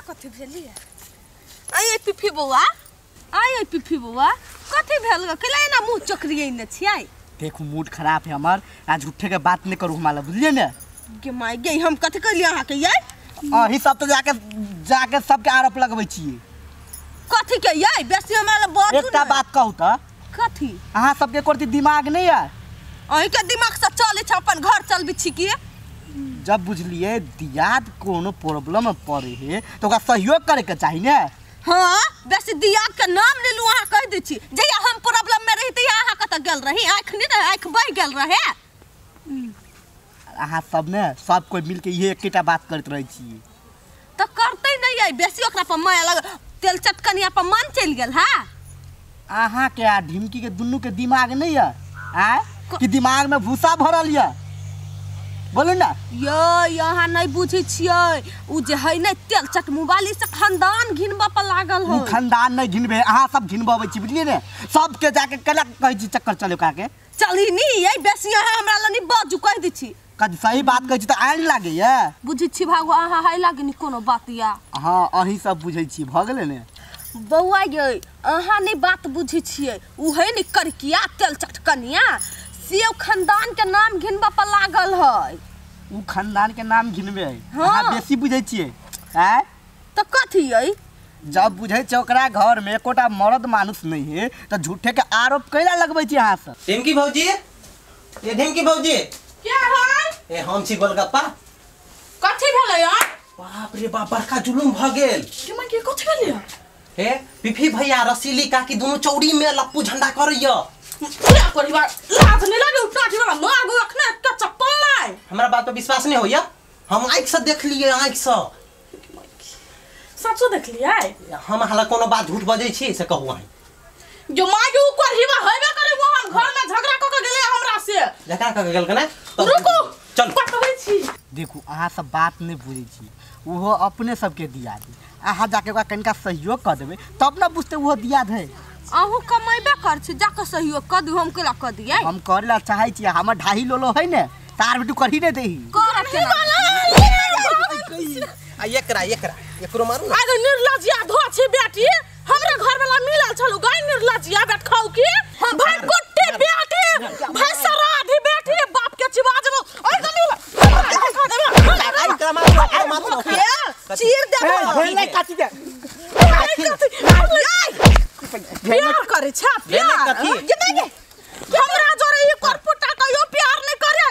कथी भेलिए आइ पिफी बौआ आइ पिफी बौआ कथी भेल ग केला एना मुंह चकरिए ने छियै। देखू मूड खराब है हमर आ झूठे के बात नहीं करू हमारा बुझलिए ने। गे my गे हम कथी कहलिए अहाँ के यै? अही सब तो जाके जाके सबके आरोप लगबै छियै। कथी के यै? बेसी हमरा ल बात एकटा बात कहू त कथी अहाँ सबके कोरती दिमाग नहीं है? अही के दिमाग से चलै छै अपन घर चलबै छी की? जब बुझलिए दियाद कोनो प्रॉब्लम में पड़े है तो ओकरा सहयोग करे के चाही ने। हां बेसी दियाद के नाम लेलु अहाँ कह दै छी जहिया हम प्रॉब्लम में रही तहिया अहाँ कत गेल रही? आँख नहीं रहे आँख बह गेल रहे। अहाँ सब ने सब कोई मिल के इहे एकेटा बात करत रहे छी त करते नहीं है बेसी ओकरा पर माया लग तेल चटकनिया पर मन चल गेल। हां अहाँ के आ ढिमकी के दुन्नू के दिमाग नहीं है आय कि दिमाग में भूसा भरल है? बोलू ना यो यहाँ नहीं बुझै छियै उ जे है ने तेल चट मोबाइल से खानदान घिनबा पर लागल हो। उ खानदान नहीं घिनबे अहाँ सब घिनबबै छी बुझलिए ने। सबके जाके केला कहै छी चक्कर चले ओकरा के चलही नी यै बेसी अहाँ हमरा लनी बाजू कह दै छी। कद सही बात कहै छी त आइन लागैया बुझै छी भागो अहाँ हाय लागनी कोनो बात या। हां अहीं सब बुझै छी भ गेलै ने बौआ यै अहाँ नहीं बात बुझै छियै उ है ने करकिया तेल चटकनिया से खानदान के नाम घिनबा पर लागल है। उ खानदान के नाम घिनबे है। हाँ। अहाँ बेसी बुझै छियै आय त कथी यै? जब बुझै छै ओकरा घर में एकोटा मर्द मानुस नहीं है त झूठे के आरोप कैला लगबै छी अहाँ सब? ढिमकी भौजी ए ढिमकी भौजी क्या है? ए हम छी गोलगप्पा। कथी भेलै यार? बाप रे बाप बड़का जुलुम भ गेल। के मन के कथी भेलै? हे पिफी भैया रसीली काकी दुनु चौड़ी में लप्पू झंडा करैया। पूरा परिवार लाज नहीं लागे उठा वाला मागो अखने एकटा चप्पल নাই। हमरा बात पर विश्वास नहीं होइया हम आँख से देख लिए आँख से सचो देख लिए। हम हाला कोनो बात झूठ बजै छी से कहू अहीं जो मागे उ करहिबा होइबे करे वो हम घर में झगड़ा क के गेलै हमरा से। झगड़ा क के गेल कने रुकू चल पटबै छी। देखू अहाँ सब बात नहीं बुझै छी ओहो अपने सबके दियाद अहाँ जाके ओकरा कनिका सहयोग क देबै तब न बुझतै ओहो दियाद है। अहूँ कमेबे कर छी जाके सहयोग क दियौ हम केला क दियै? हम करला चाहै छी हमर ढाई लोलो है ने तार बेटू करही नै देही। आ एकरा एकरा एकरो मारू ना आगे निर्लज्जिया धो छी बेटी हमरा घर वाला मिलल छलु गाय निर्लज्जिया बेट खाउ की भाई कुट्टी बेटी भाई सराधी बेटी बाप के चिबा जबो ओइ गनी एकरा मारू एकरा मारू चीर देबो भेलै काटी दे प्यार करे छा प्यार ये मागे हमरा जोरे ई करपुटा कहियो प्यार नहीं करे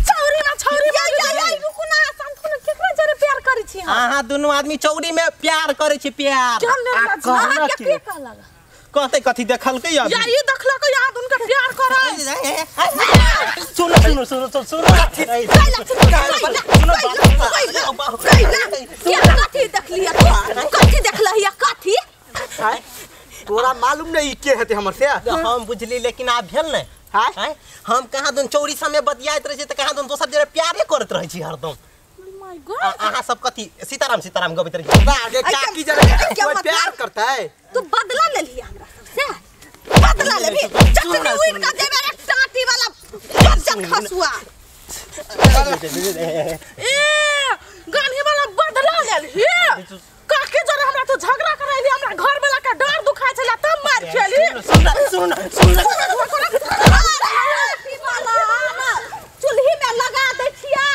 छौरी ना छौरी या या या रुकू ना शांत ना केकरा जोरे प्यार करे छी हम? अहाँ दुनु आदमी चौड़ी में प्यार करे छी प्यार। अहाँ के के कहलक? कहते कथी देखलकै या ई देखलक यहाँ दुनु के प्यार करे। सुनो सुनो सुनो सुनो सुनो कथी देखलियै कथी देखलहिया कथी? तोरा मालूम नहीं के हेते हमर से? हम बुझली लेकिन आब भेल ने हां हम कहां दुन चौरी समय बतियाइत रहे छी त कहां दुन दोसर जरे प्यारे करत रहे छी हरदम। My God अहाँ सब कथी सीताराम सीताराम गबैत रहे छी। आगे काकी जरे कोई प्यार करता है तू बदला ले लिया हमरा सब से बदला लेबी चटनी उड़ के देबे रे टाटी वाला बच्चा खसुआ। ए गान्ही वाला बदला ले ली काकी जरे हमरा तो झगड़ा कराइली हमरा घर वाला के डर दुखाय छला तब मार खेली। सुन सुन सुन चूल्ही में लगा दै छियौ।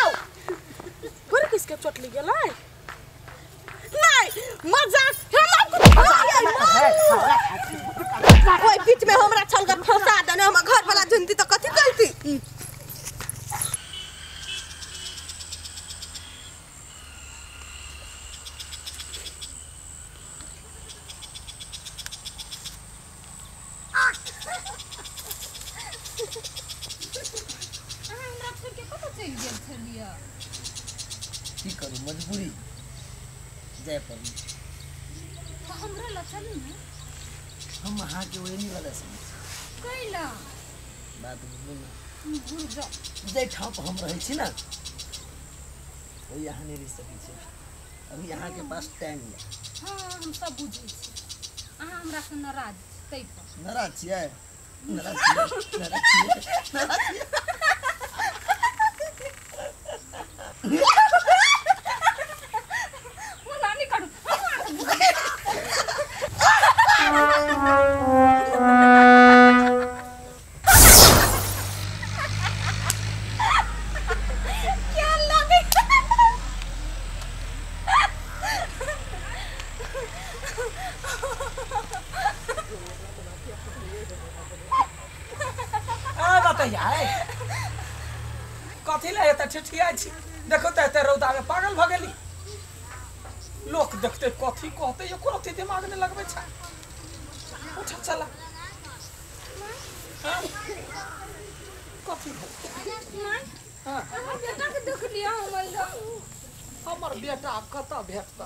पर किसके चोट लग गेलै? नहीं मजाक हम ओइ बीच में हमरा छल के फंसा देने हमर घर वाला जुनती त कथी कहती? की करू मजबूरी जाय पड़ी। तो हमरा ला चलू ने हम अहाँ के ओहनी वाला समझ कैला बात बुझलू ना बुझ जाओ। जाहि ठाम हम रहै छी ना ओहि अहाँ नहि रहि सकै छी। अभी अहाँ के पास टाइम यऽ। हाँ हम सब बुझै छी अहाँ हमरा से नाराज छी तै पर। नाराज छियै? नाराज छियै नाराज छियै नाराज छियै। ओ नानी करू हेतै आइ कथी ले एते ठिठियाइ छी देखो त एते रौदा में पागल भ गेली लोक देखते कथी कहते एको रत्ती दिमाग नै लगबै छै उठ चला हां कथी माय हां अहाँ बेटा के देख लिया हमर हमर बेटा कतऽ भेटत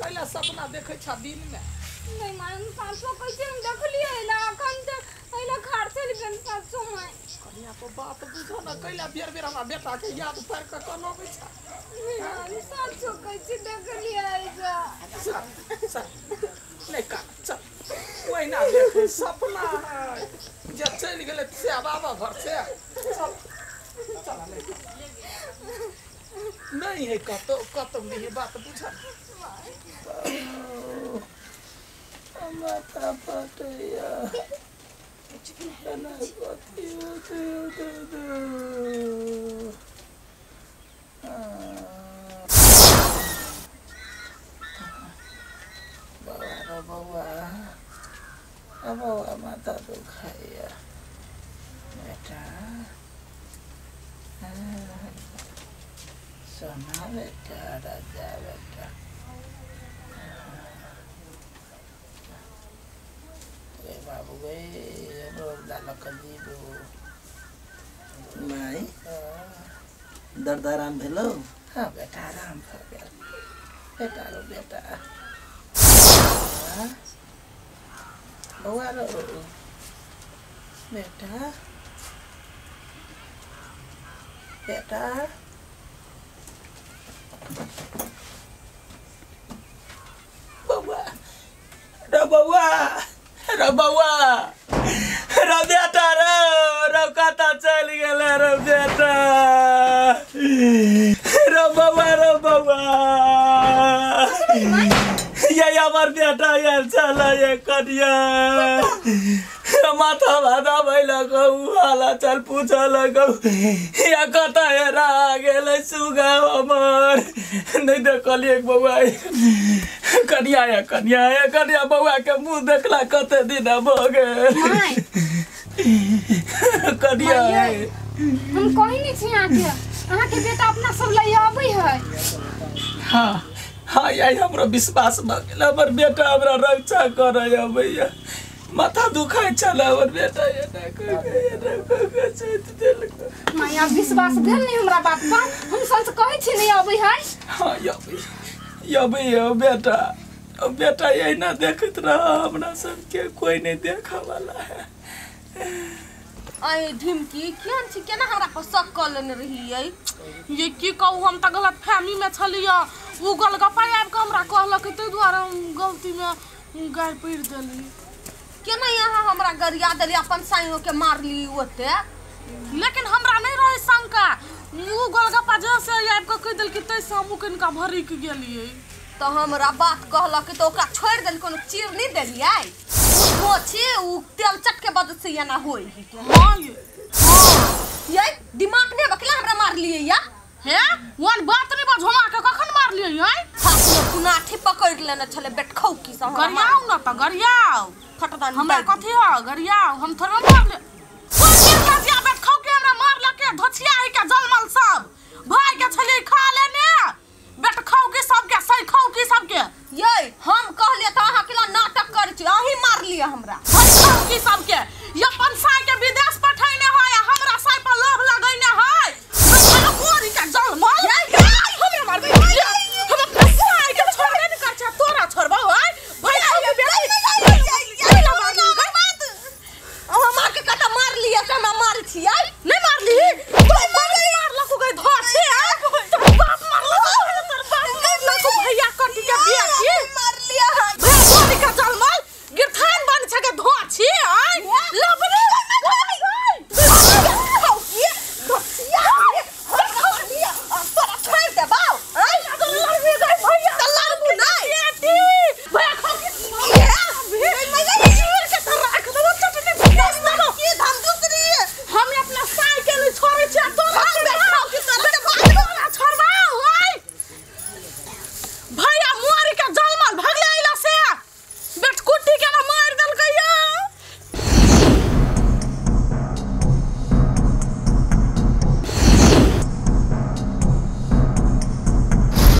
कैला सपना देखै छ दिन में नहीं माय हम सासो कैसे हम देख लिया ना अखन त एना खार चल गेल सासो माय कनिया तो बात बुझो ना कैला बेर बेर हमरा बेटा के याद पार के कनबै छ हम सासो कैसे देख लिया ऐसा चल नहीं का चल ओहिना देखे सपना है जे चलि गेलै से बाबा घर से चल चल नहीं है कतौ कतौ नहीं बात बुझल माथा फटैया एना कथी होतै बौआ रो बौआ बौआ माथा दुखाइया बेटा सोना बेटा राजा बेटा रे बाबू गे हमरो दादा कजीबो माई दर्द आराम भेलो हाँ बेटा आराम भ गेल बेटा रो बेटा बौआ रो बेटा बेटा बौआ रो बौआ रो बौआ रो बेटा रो रो कतऽ चलि गेलै रो बेटा रो बौआ रो बौआ ये हमर बेटा आयल छलै ये कनिया माथा भादा भैलक हाला चल पूछलक या कतऽ हेरा गेलै सुगा हमर नहि देखलियै बौआ कनिया या कनिया या कनिया बौआ के मुँह देखला कते दिन भऽ गेल कनिया हम कहि नहि छी अहाँके बेटा अपना सब लए अबै है हाँ हाँ यही हमरो विश्वास भऽ गेल हमर बेटा हमरा रक्षा करय अबैया माथा दुखाइ छल हमर बेटा एना कऽ के एना कऽ के चोटि देलक माय आब विश्वास भेल नहि हमरा बात पर हम सच कहै छी नहि अबै है हाँ अबैया बेटा बेटा एहिना देखैत रह हमरा सबके कोई नहीं देखऽ वाला है अरे ढिमकी केहन छी केना हमरा पर शक कऽ लेने रहियै ये की कहू हम तऽ गलत फहमी में छलियै उ गोलगप्पा आबि कऽ हमरा कहलक ताहि दुआरे हम गलती में गारि पड़ि देली केना यहाँ हमरा गरिया देली अपन साइयो के मारली ओते लेकिन हमरा नहीं रहे शंका उ गोलगप्पा जे से आबि कऽ कहि देलकै ताहिसँ हमहूँ कनिका भड़कि गेलियै तऽ हमरा बात कहलक तऽ ओकरा छोड़ि देली कोनो चीर नहि देलियै ओ छी उ तेल चटके वजह से एना होई हाँ ये दिमाग नहि बकला हमरा मारलियै या हे वन बात नहीं बज हम आके कखन मारलियै हैं हाथ में कुनाठी पकड़ लेने छले बेटखौकी से हमरा गरियाउ न त गरियाउ फटदानी हमरा कथी ह गरियाउ हम थोड़े मारले कोन लजिया बेटखौकी हमरा मारलके धोछिया है के जलमल सब भाई के छली खा लेने बेटखौकी सबके सैखौकी सबके ये हम कहलियै त अहाँ केला नाटक करै छी अहीं मारलियै हमरा सैखौकी सबके